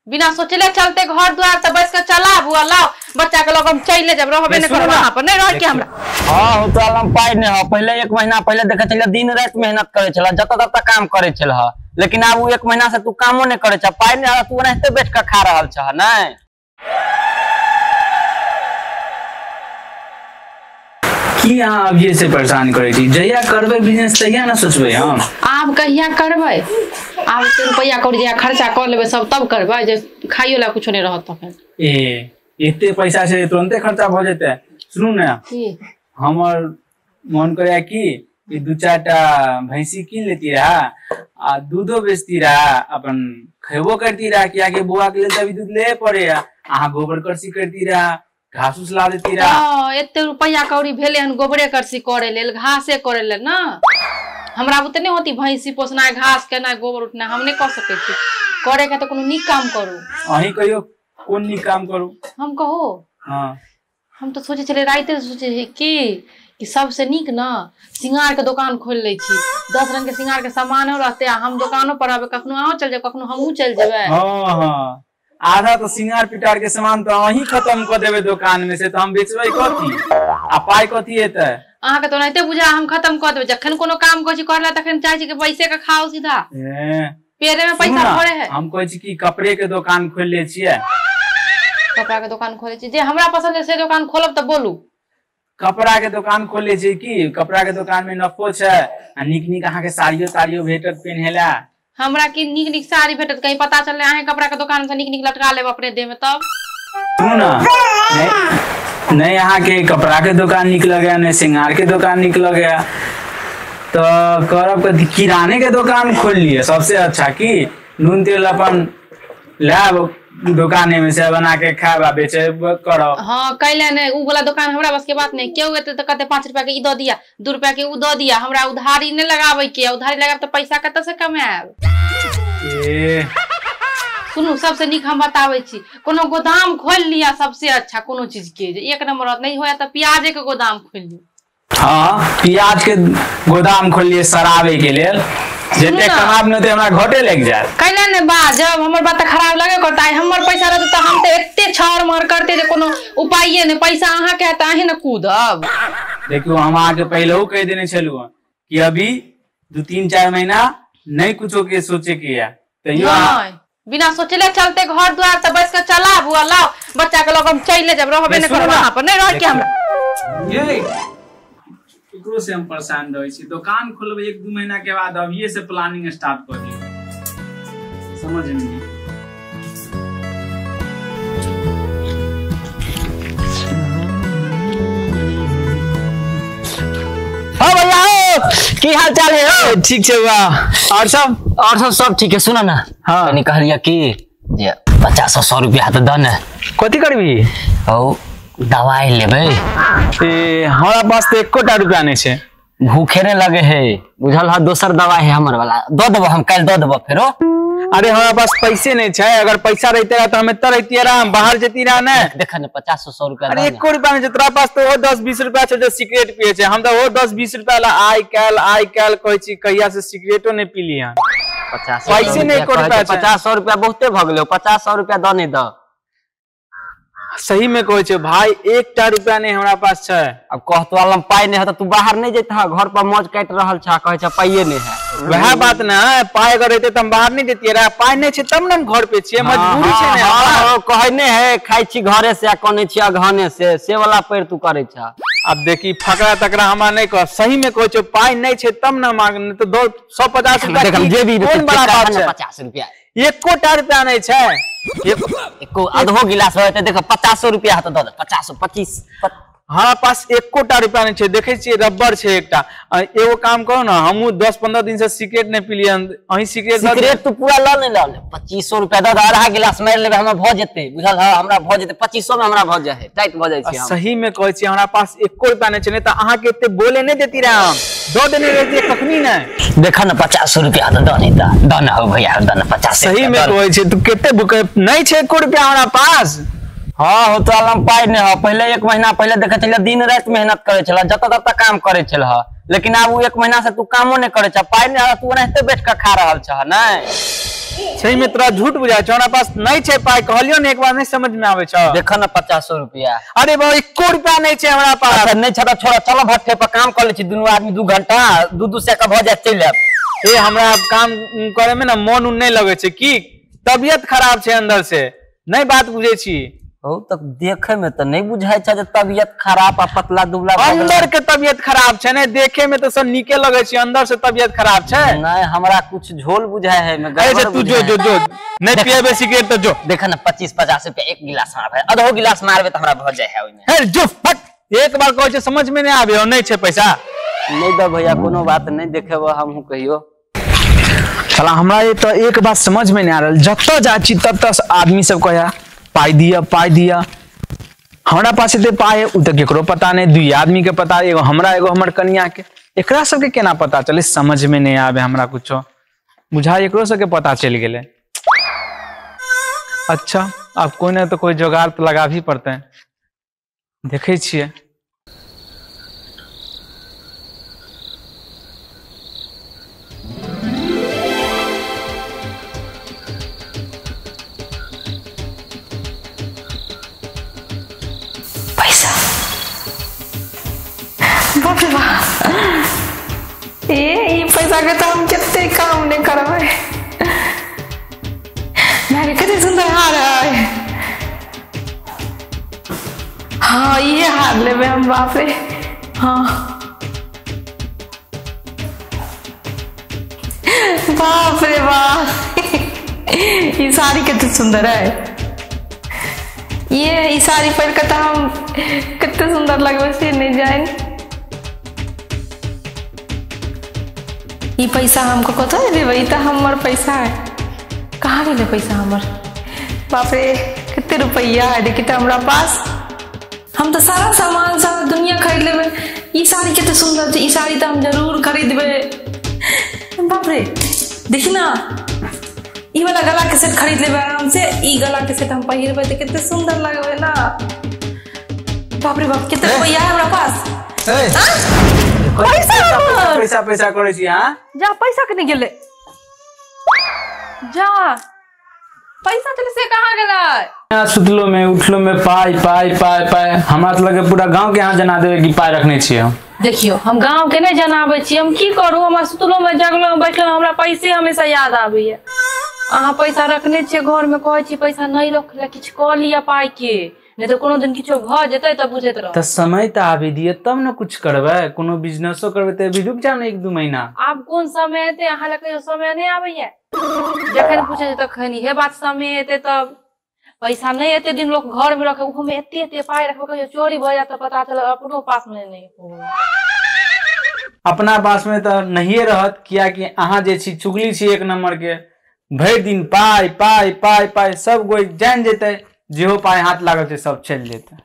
बिना सोचले चलते घर द्वार त बैस के चला बुआ लाओ बच्चा के लग हम चले जब रहबे नहीं करब वहां पर नहीं रह के हमरा। हां हो तो आलम पाई नहीं हो। पहले एक महीना पहले देखे छलियै दिन रात मेहनत करे छला, जत तत काम करे छला, लेकिन आब उ एक महीना से तू कामो नहीं करे छ, पाई नहीं तू ओनाहिते बैठ के खा रहल छ। नहीं की अहाँ अभिये से परेशान करे छी? जहिया करबै बिजनेस तहिया ना सोचबै हम। आब कहिया करबै? आब ते रुपैया कौड़ी जहिया खर्चा कर लेबै सब तब करबै, जे खाइयो ला कुछो नहीं रहत तखन। ए एते पैसा छै तुरंते खर्चा भ जेतै। सुनू ने, हमर मन करे कि दू चार टा भैंसी कीन लेती रहा आ दूधो बेचती रहा, अपन खेबो करती रहा, कियाकि बौआ के लेल अभी दूध ले पड़े, अहाँ गोबर करसी करती रहा, घास उस ला देती रहा। एते रुपैया कौड़ी भेले हन गोबरे करसी करे लेल, घासे करे लेल ना। हमरा बुते नहीं होती भैंसी पोसना, घास केना, गोबर उठना, हम नहीं कर सके छी। करे के तो कोनो नीक काम करू। अहीं कहियो कोन नीक काम करू? हम कहो? हाँ। हम तो सोचे छले राइते सोचे छी कि सबसे नीक ना सिंगार के दुकान खोल ले छी, 10 रंग के सिंगार के सामानो रहते, हम दुकानो पर आबे, कखनो अहाँ चल जाब कखनो हमहूँ चल जेबै। हाँ हाँ, आधा तो सिंगार पिटार के सामान तो अहीं खत्म कर देबे दुकान में से, तो हम बेचबै कथी आ पाई कथी एतै? अहाँ के तो ओनाहिते बुझा हम खत्म कर देबै। जखन कोनो काम कहै छी करला तखन चाहै छी कि पैसे के खाओ सीधा, पेरे में पैसा भरे है। हम कहै छी कि कपड़े के दुकान खोल ले छियै। कपड़ा के दुकान खोले छी, जे हमरा पसंद है से दुकान खोलब त बोलू। कपड़ा के दुकान खोले छी कि कपड़ा के दुकान में नफो छै आ नीक नीक अहाँ के साड़ियो ताड़ियो भेटत पेन्हेला। हमरा की नीक नीक साड़ी भेटत? कहीं पता चलले अहाँ कपड़ा के दुकान से नीक नीक लटका लेब अपने देह में तब। सुनू ना, नहीं अहाँ के कपड़ा के दुकान निक लगे, नहीं सिंगार के दुकान निक लगे, तो करब कथी? किराने के दुकान खोल लिए सबसे अच्छा, की नून तेल अपन लाब दुकाने में से बना के खाब आ बेचे करब। हाँ कैले ने उ वाला दुकान हमरा बस के बात नहीं। क्यों एते तो कहते 5 रुपया के ई दऽ दिया, 2 रुपया के उ दऽ दिया, हमरा उधारी नहीं लगावे के, उधारी लगाब तो पैसा कतऽ से कमाएब? ए सुनू सबसे नीक हम बताबै छी, कोनो गोदाम खोल लिया सबसे अच्छा, कोनो चीज के जे एक नंबर रहत। नहीं होया तऽ प्याजे के गोदाम खोल लियौ। हाँ प्याज के गोदाम खोल लिए सराबे के लेल, जते कमाब न ते हमरा घटे लागि जायत। कैला ने बा जब हमर बात खराब लगे करता, हमर पैसा रहत त हम त एते छाड़ मार करते जे कोनो उपाये ने। पैसा अहाँ के त अहीं ने कूदब। देखियो हम अहाँ के पहिलहु कहि देने छलहुँ कि अभी 2-3-4 महीना नहीं कुछो के सोचे के या, तैयो बिना सोचले चलते घर द्वार त बैस के चला बुआ लाओ बच्चा के लग हम चले जब रहबे नहीं करब वहां पर, नहीं रह के हमरा। ये एकरो से हम परेशान रहै छी। दुकान खोलबै 1-2 महीना के बाद, अभिये से प्लानिंग स्टार्ट कर दियौ, समझ नहीं। हाँ भैया हो, की हाल चाल है? हो ठीक छै बा। और सब? और सब सब ठीक है। सुना ना, हाँ कनी कहलियै कि जे 50-100 रुपया तऽ दऽ ने। कथी करबी? औ दवाई लेबै। ए हमरा पास तऽ एकोटा रुपया नहीं छै। भूखे नहीं लगे है बुझल है, दोसर दवाई है हमर वाला, दऽ देबो हम काल्हि दऽ देबो फेरो। अरे हमरा पास पैसे नहीं छै, अगर पैसा रहते रहा तो हम एतऽ रहतियै रहा, हम बाहर जती रहा ने। देख ने 50-100 रुपया। अरे एको रुपया नहीं छै तोरा पास, तो ओ 10-20 रुपया छै जे सिगरेट पिए छै। हम तऽ ओ 10-20 रुपया ला आइ काल्हि कहै छी, कहिया से सिगरेटो नहीं पीली हन। 50 पैसे नहीं एको रुपया छै। 50-100 रुपया बहुते भऽ गेलै, 50-100 रुपया दऽ नहीं दऽ। सही में कहै छै भाई, एकटा रुपया नहीं हमरा पास छै। अब कहतो आलम पाई नहीं है तो तू बाहर नहीं जैतह, घर पर मौज काटि रहल छह, कहै छ पाइये नहीं है। वएह बात ने, पाई अगर रहते त हम बाहर नहीं जैतियै रहा, पाई नहीं छै तब ने हम घर पे छियै, मजबूरी छै ने। हां कहै नहीं है खाइ छी घरे से आ कनै छी अघने से वाला पैर तू करै छ। अब देखी फकरा तकरा हमरा नहीं कह, सही में कहै छै पाई नहीं छै तब ने मांग, नहीं तो 250 रुपया जेबी कोन बड़ा बात छै? 50 रुपया एकोटा रुपया नहीं छै। एको आधो गिलास होते देखो 50 रुपया तो दऽ दे, 50-25। हमरा पास एकोटा रुपया नहीं छै। देखै छियै रबर छै एकटा, एगो काम करू ने, हमहूँ 10-15 दिन से सिगरेट नहीं पीलियै हन, अहीं सिगरेट सिगरेट तू पूरा लऽ नहीं लऽ ले, 2500 रुपया दऽ दे, आधा गिलास मारि लेबै हमरा भऽ जेतै बुझल है, हमरा भऽ जेतै 2500 में हमरा भऽ जाइ है, टाइट भऽ जाइ छै। सही में कहै छी हमरा पास एको रुपया नहीं छै, नहीं तऽ अहाँ के एते बोले नहीं देती रहे, हम दऽ देने रहितियै कखनी नहीं। देख न 50 रुपया तऽ दऽ नहीं दऽ, दऽ न हो भैया दऽ न 50। सही में कहै छी तू कते भूखे नहीं छै एको रुपया हमरा पास। हाँ हो तो आलम पाई नहीं हो। पहले 1 महीना पहले देखे छलियै दिन रात मेहनत करे छला, जत तत काम करे छला, लेकिन आब उ 1 महीना से तू कामो नहीं करे छ, पाई नहीं तू ओनाहिते बैठ के खा रहल छ। नहीं सही में तोरा झूठ बुझाय छौ, हमरा पास नहीं छै पाई, कहलियो ने एक बार नहीं समझ में आवे छौ। देख ना 50 रुपया। अरे बाबा 1 रुपया नहीं छै हमरा पास। अच्छा नहीं छै त छोड़ा, चलो भट्ठे पर काम कर ले छी दुनू आदमी 2 घंटा 2-2 सौ का भ जात चलि आब। ए हमरा काम करे में ना मन उन नहीं लगे छै, की तबियत खराब छै अंदर से, नहीं बात बुझे छी। हो त देखे में त नहीं बुझाय छै जे तबियत खराब आ पतला दुबला अंदर के तबियत खराब छै, नहीं देखे में त सब नीके लगे छै, अंदर से तबियत खराब छै। नहीं हमरा कुछ झोल बुझाय है में अरे तू जो जो जो नहीं पिएबे सिगरेट त जो। देख ना 25-50 रुपया एक गिलास मारबे, आधो गिलास मारबे त हमरा भ जाय है ओइमे। हे जो फट, एक बार कहै छै समझ में नहीं आबे, नहीं छै पैसा। नहीं द भैया कोनो बात नहीं, देखेबो हमहु कहियो। साला हमरा ये तो एक बात समझ में नहीं आ रहल, जतऽ जाइ छी ततऽ आदमी सब कहया पाई दिया पाई दिया, हमरा पास एते पाई है उ त केकरो पता नहीं, 2 आदमी के पता, एगो हमरा एगो हमर कनिया के, एकरा सबके केना पता चले समझ में नहीं आवे हमरा कुछो, बुझा एकरो सबके पता चलि गेलै। अच्छा अब कोई ना तो कोई जोगाड़ तो लगा भी पड़ते हैं, देखे छियै। ए पैसा के तो हम कितने काम नहीं करबै। मारे कते सुंदर हार है। हाँ ये हार लेबे हम, बाप रे। हाँ बाप रे बाप, ये साड़ी कितनी सुंदर है। ये साड़ी पहिर के तो हम कितने सुंदर लगबे से नहीं जान। ये पैसा हमको कतऽ देबै, ई तऽ हमर पैसा है। कहाँ गेलै पैसा हमर? बाप रे कते रुपैया है देखी तऽ हमरा पास। हम तऽ सारा सामान सारा दुनिया खरीद लेबै। ई साड़ी कते सुंदर छै, ई साड़ी तऽ हम जरूर खरीदबै। बाप रे देखी ना, ई वाला गला के सेट खरीद लेबै आराम से। ई गला के सेट हम पहिरबै तऽ कते सुंदर लगबै ना। बाप रे बाप कते रुपैया है हमरा पास। पैसा पैसा पैसा करे छी। हां जा पैसा कने गेलै, जा पैसा चले से कहां गेलै? सुतलो में उठलो में पाई पाई पाई पाई, हमरा त लगे पूरा गांव के यहाँ जना देबे कि पाई रखने छी हम। देखियो हम गांव के नहीं जनाबै छी, हम की करू, हमरा सुतलो में जगलो में बैठलो में हमरा पैसे हमेशा याद आबैया। अहाँ पैसा रखने छियै घर में, कहै छी पैसा नहीं रखले, किछु कऽ लिअ पाई के, नहीं तो कोनो दिन किछो भ जेतै त बुझैत रह। त समय त आबे दिए तब न कुछ करबै, कोनो बिजनेसो करबै त अभी रुक जाओ ने 1-2 महीना। आब कोन समय एतै? अहाँ लग कहियो समय नहीं आबैया, जखन पूछै छै तखन इहे बात, समय एतै तब पैसा नहीं एते दिन लोग घर में रखे, ओहो में एते एते पाई रखबै, कहियो चोरी भ जायत त पता चल अपनो पास में नहीं। अपना पास में त नहिए रहत, कियाकि अहाँ जे छी चुगली छी 1 नंबर के, भरि दिन पाई पाई पाई पाई सब कोई जान जेतै, जेहो पाई हाथ लागल छै सब चलि जेतै।